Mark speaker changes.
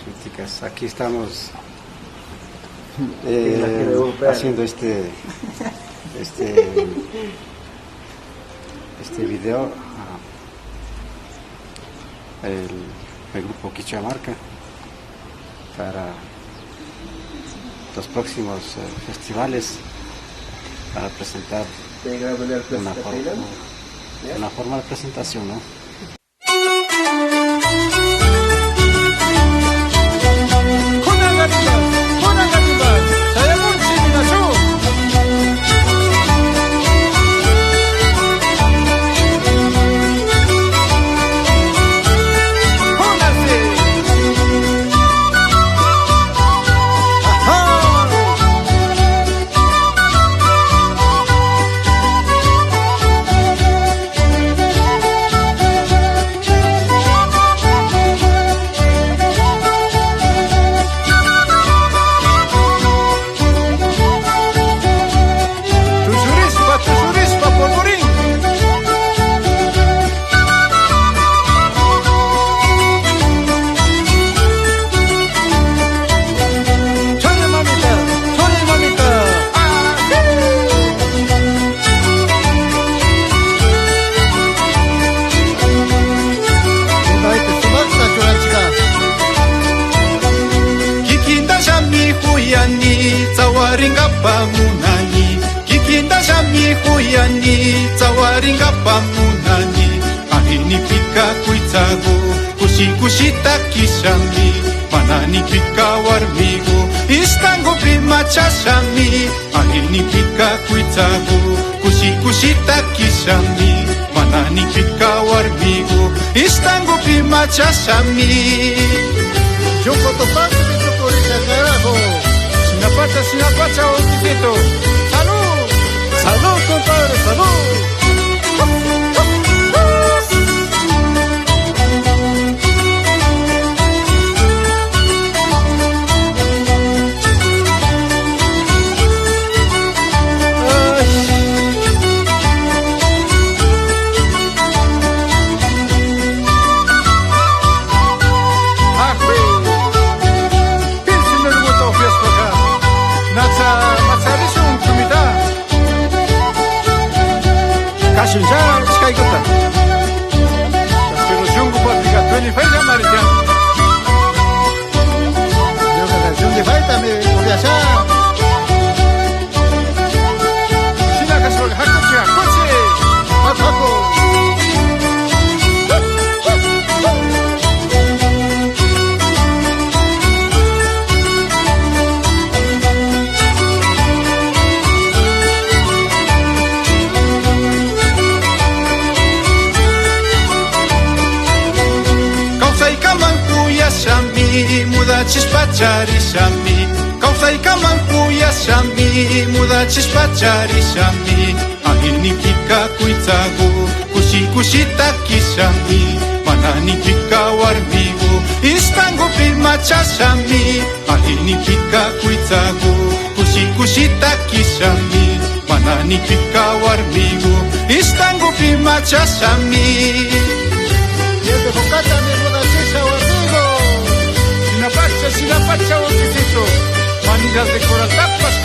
Speaker 1: Críticas. Aquí estamos eh, haciendo este video, el grupo Quichua Marca para los próximos festivales, para presentar una forma de presentación, ¿no?
Speaker 2: Machashami.
Speaker 3: Yo Cotopaxi, carajo.
Speaker 2: Sinapacha, sinapacha, oquisito. ¡Salud!
Speaker 3: ¡Salud, compadre! ¡Salud!
Speaker 2: Mudachishpacharishami kawsaykaman kuyashami mudachishpacharishami ahinipika kuytsaku kushi kushita kishami mananipika warmiku ishtangupi machashami ahinipika kuytsaku kushi kushita kishami mananipika warmiku ishtangupi machashami. Sinapacha, sinapacha, oquisito. Manillas de coral tapas.